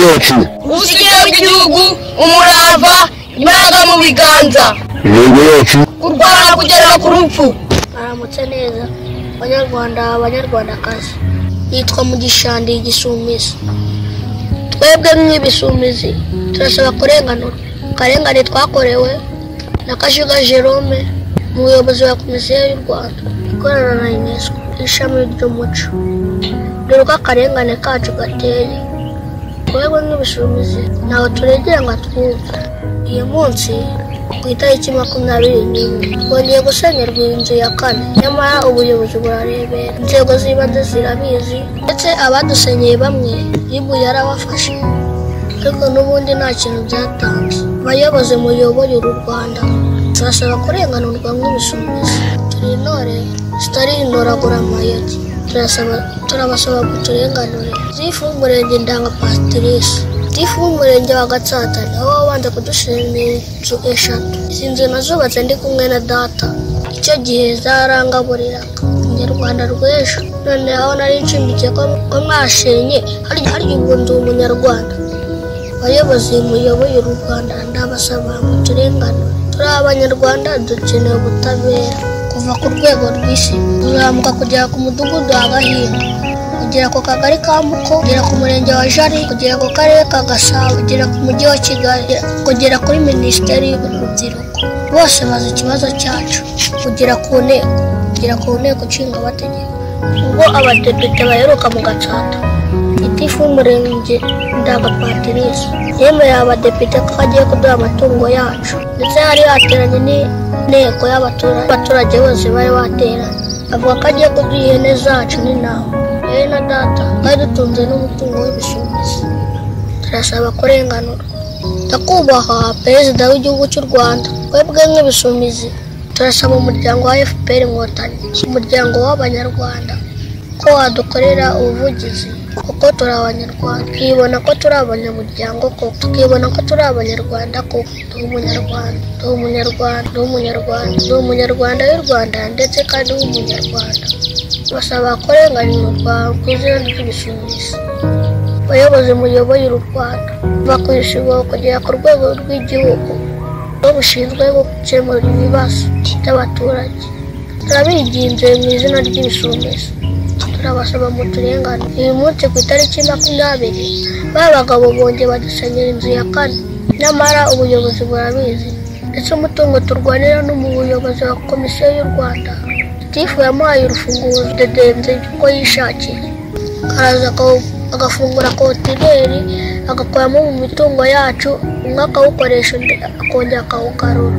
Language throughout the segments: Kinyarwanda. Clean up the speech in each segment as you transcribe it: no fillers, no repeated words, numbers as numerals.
Yacu Ubusugire bw'igihugu, umurava, imbaraga mu biganza, Intego yacu kurwana kugera ku rupfu. Aramutse neza Banyarwanda, Banyarwandakazi. Nitwa Mugisha, ndi igisumizi. Twebwe nk'ibisumizi turasaba kurenganurwa akarengane twakorewe na Kajuga Jerome, umuyobozi wa Komisiyo y'u Rwanda ikorana na UNESCO, ishami ry'umuco. Dore uko akarengane kacu gateye: twebwe nk'ibisumizi ntawe turegera ngo atwumve. Uyu munsi ku itariki 21 twongeye gusenyerwa inzu ya kane, nyamara ubuyobozi burarebera, inzego z'ibanze zirabizi, ndetse abadusenyeye bamwe RIB yarabafashe, ariko n'ubundi nta kintu byatanze. Abayobozi muyoboye uru Rwanda, turasaba kurenganurwa nk'ibisumizi. Turi intore zitari intoraguramayeri. Turasaba, turabasaba kuturenganure. Gitifu w'umurenge Ndanga Patrice, gitifu w'umurenge wa Gatsata, niwe wabanje kudushimira inzu eshatu. Izi nzu nazubatse ndi kumwe na data, icyo gihe zarangaburiraga Umunyarwanda rw'ejo. None aho nari nshimbikiye ko mwashenye, harya ubu ndi Umunyarwanda? Abayobozi muyoboye uru Rwanda, ndabasaba muturenganure. Turi Abanyarwanda, dukeneye ubutabera kuva ku rwego rw'isi kuzamuka kugera ku mudugudu wa Gahinga, kugera ku kagari ka Muko, kugera ku murenge wa Jari, kugera ku karere ka Gasabo, kugera ku mujyi wa Kigali, kugera kuri Minisiteri y'Urubyiruko. Bose bazi ikibazo cyacu, kugera ku Nteko Ishinga Amategeko. Ubwo abadepite baheruka mu Gatsata, gitifu w'umurenge Ndaga Patrice yemereye abadepite ko agiye kuduha amatungo yacu, ndetse hari hateranye n'inteko y'abaturage, abaturage bose bari bateranye, avuga ko agiye kuduha ihene zacu n'intama. Yewe na data twari dutunze n'umutungo w'ibisumizi. Turasaba kurenganurwa. Nyakubahwa Perezida w'Igihugu cy'u Rwanda, twebwe nk'ibisumizi turasaba umuryango wa FPR Inkotanyi, umuryango w'Abanyarwanda, ko wadukorera ubuvugizi kuko turi Abanyarwanda, tukibona ko turi abanyamuryango koko, tukibona ko turi Abanyarwanda koko. Ndi Umunyarwanda, ndi Umunyarwanda, ndi Umunyarwanda, ndi Umunyarwanda w'u Rwanda ndetse kandi w'Umunyarwanda. Basaba kurenganurwa ku izina ry'ibisumizi. Abayobozi muyoboye uru Rwanda, kuva ku isibo kugera ku rwego rw'igihugu bushinzwe gukemura ibibazo by'abaturage, turabinginze mu izina ry'ibisumizi, turabasaba muturengane. Uyu munsi ku itariki 20, ba bagabo bongeye badusenyera inzu ya kane, nyamara ubuyobozi burabizi, ndetse umutungo turwanira no mu buyobozi wa Komisiyo y'u Rwanda, gitifu yamuhaye urufunguzo dedenze uko yishakiye, araza agafungura kontineri, agakuramo mu mitungo yacu, umwe akawukoresha, undi akongera akawugarura.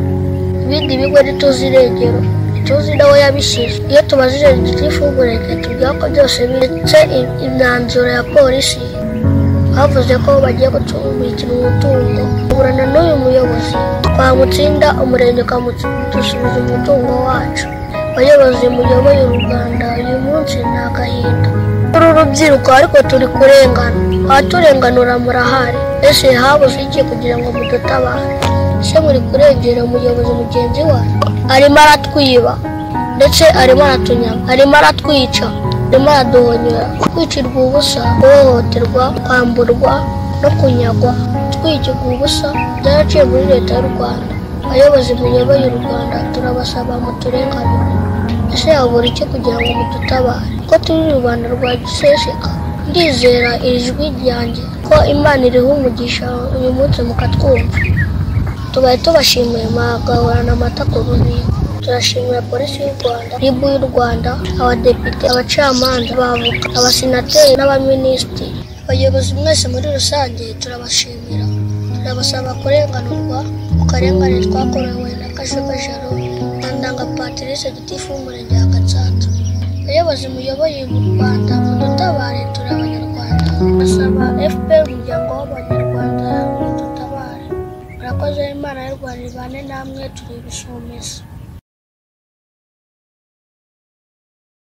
Ibindi bigo ntituzi irengero, ntituzi n'aho yabishyize. Iyo tubajije gitifu w'umurenge, tubwira ko byose ndetse imyanzuro ya polisi bavuze ko bagiye kutubikira umutungo. Tuburana n'uyu muyobozi, twamutsinda umurenge ukamudusubiza umutungo wacu. Abayobozi muyoboye uru Rwanda, uyu munsi ni agahinda. Turi urubyiruko ariko turi kurengana, abaturenganura murahari. Ese habuze iki kugira ngo mudutabare? Ese muri kurengera umuyobozi mugenzi wacu? Arimo aratwiba, ndetse arimo aratunyaga, arimo aratwica, arimo araduhonyora. Kwicirwa ubusa, guhohoterwa, kwamburwa no kunyagwa, twicirwa ubusa byaraciye muri Leta y'u Rwanda. Abayobozi muyoboye uru Rwanda, turabasaba muturenganure. Ese habura iki kugira ngo mudutabare ko turi rubanda rwa giseseka? Ndizera iri jwi ryanjye ko Imana iriha umugisha uyu munsi mukatwumva. Tubaye tubashimiye, mwagahorana amata ku rubingo. Turashimira Polisi y'u Rwanda, RIB y'u Rwanda, abadepite, abacamanza, abavoka, abasenateri n'abaminisitiri, abayobozi mwese muri rusange turabashimira. Turabasaba kurenganurwa ku karengane twakorewe na Kajuga Jerome na Ndanga Patrice, gitifu w'umurenge wa Gatsata. Abayobozi muyoboye mu Rwanda, mudutabare, turi Abanyarwanda. Basaba FPR, umuryango w'Abanyarwanda, mudutabare. Murakoze, Imana y'u Rwanda ibane namwe. Turi ibisumizi.